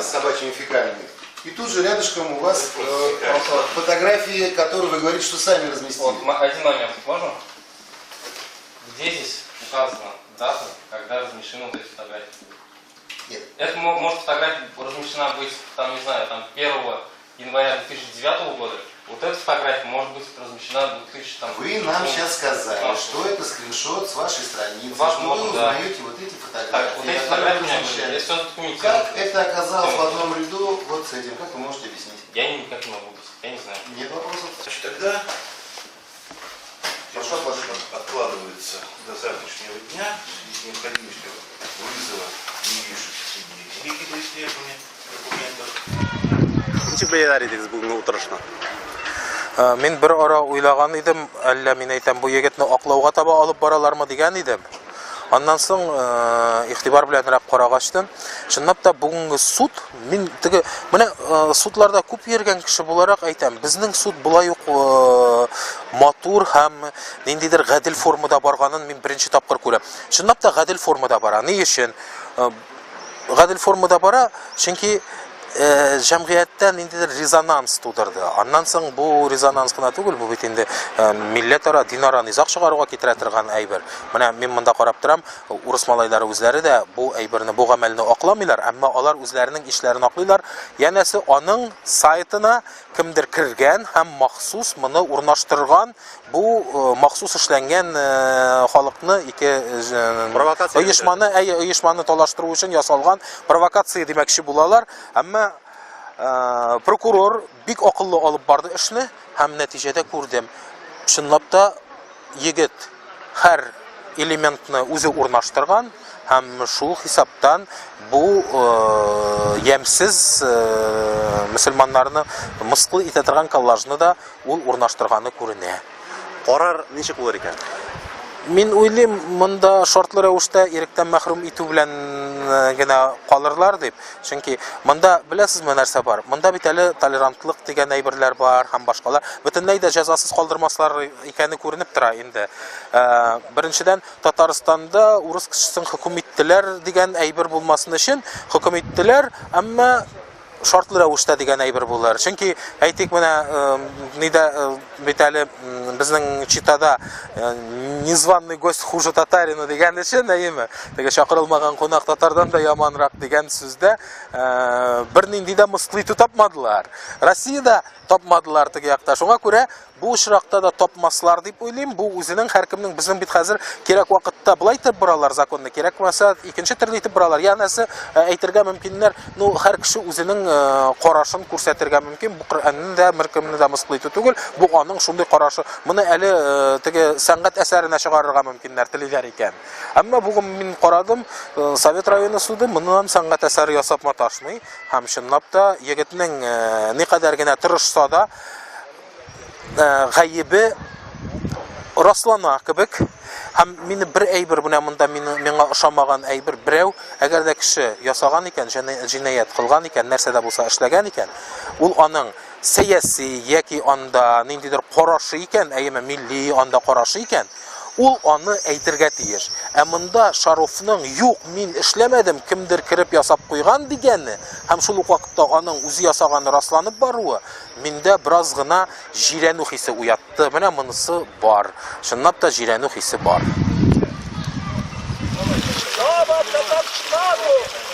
с собачьими фекалиями. И тут же рядышком у вас фотографии, которые вы говорите, что сами разместили. Вот, один момент, можно? Где здесь указана дата, когда размещены вот эти фотографии? Нет. Это может фотография размещена быть, там, не знаю, там 1 января 2009 года. Вот эта фотография может быть размещена в 2000, там, Вы нам ну, сейчас сказали, 15. что это скриншот с вашей страницы, Возможно, что вы да. узнаете вот эти фотографии. Так, вот эти которые фотографии у меня были, размещали. я все задокументировал. Как это оказалось в одном ряду вот с этим? Как вы можете объяснить? Я никак не могу объяснить, я не знаю. Нет вопросов? Значит, тогда Прошу отложить. откладывается до завтрашнего дня в связи с необходимостью вызова не свидетелей для исследования документов. Ничек бәяләр идегез бүгенге утырышны? Мин бер ара уйлаган идем, әллә мин әйтәм, бу егетне аклауга таба алып баралармы дигән идем. Аннан соң игътибар беләнрәк карагачтын, чынлап та бүгенге суд, мин теге менә судларда күп йөргән кеше буларак әйтәм, безнең суд болай ук матур һәм ниндидер гадел формада барганын мин беренче тапкыр күрәм. Чынлап та гадел формада бара. Ни өчен? Гадел формада бара, чөнки э, җәмгыятьтә ниндидер резонанс тудырды. Аннан соң бу резонанс кына түгел, бу бит инде э, милләтара, динара низаг чыгаруга китерә торган әйбер. Менә мин монда карап торам, урыс малайлары үзләре дә бу әйберне, бу гамәлне акламыйлар, әмма алар үзләренең ишләрен аклыйлар. Янәсе аның сайтына кемдер кергән һәм махсус моны урнаштырган. Бу э, махсус эшләнгән э, халыкны ике э, Провокация. оешманы, әйе, оешманы талаштыру өчен ясалган провокация димәкче булалар. Әмма прокурор бик акыллы алып барды эшне һәм нәтиҗәдә күрдем. Чынлап та егет һәр элементны үзе урнаштырган һәм шул хисаптан бу ямьсез мөселманнарны мыскыл итә торган коллажны да ул урнаштырганы күренә. Карар ничек булыр икән? Мин уйлыйм, монда шартлы рәвештә иректән мәхрүм итү белән э, генә калырлар дип. Чөнки монда беләсезме нәрсә бар? Монда бит әле толерантлык дигән әйберләр бар һәм башкалар. Бөтенләй дә җәзасыз калдырмаслар икәне күренеп тора инде. Э, беренчедән, Татарстанда урыс кешесен хөкем иттеләр дигән әйбер булмасын өчен хөкем иттеләр, әмма шартлы рәвештә дигән әйбер булыр. Чөнки, әйтик, менә нидә бит әле безнең Читада незваный гость хуже татарина дигән өчен, әйеме? Теге чакырылмаган кунак татардан да яманрак дигән сүздә бернинди дә мыскыл итү тапмадылар. Россиядә тапмадылар теге якта. Шуңа күрә Бу очракта да тапмаслар дип уйлыйм. Бу үзенең һәркемнең безнең бит хәзер кирәк вакытта болай итеп боралар законны, кирәк булмаса икенче төрле итеп боралар. Янәсе э, әйтергә мөмкиннәр, ну һәр кеше үзенең э, карашын күрсәтергә мөмкин. Бу Коръәнне дә беркемне дә мыскыл итү түгел. Бу аның шундый карашы. Моны әле э, теге сәнгать әсәренә чыгарырга мөмкиннәр, телиләр икән. Әмма бүген мин карадым, Совет районы суды моннан сәнгать әсәре ясап маташмый һәм чынлап та егетнең никадәр генә тырышса да, Э, гаебе раслана кебек. Һәм мине бер әйбер менә монда мине миңа ошамаган әйбер берәү, әгәр дә кеше ясаган икән, җинаять кылган икән, нәрсә дә булса эшләгән икән, ул аның сәяси яки анда ниндидер карашы икән, әйеме милли анда карашы икән, ул аны әйтергә тиеш. Ә монда Шаровның юк, мин эшләмәдем, кемдер кереп ясап куйган дигәне һәм шул ук вакытта аның үзе ясаганы расланып баруы Миндә бераз гына җирәнү хисе уятты. Менә монысы бар. Чынлап та җирәнү хисе бар. Слава Татарстану!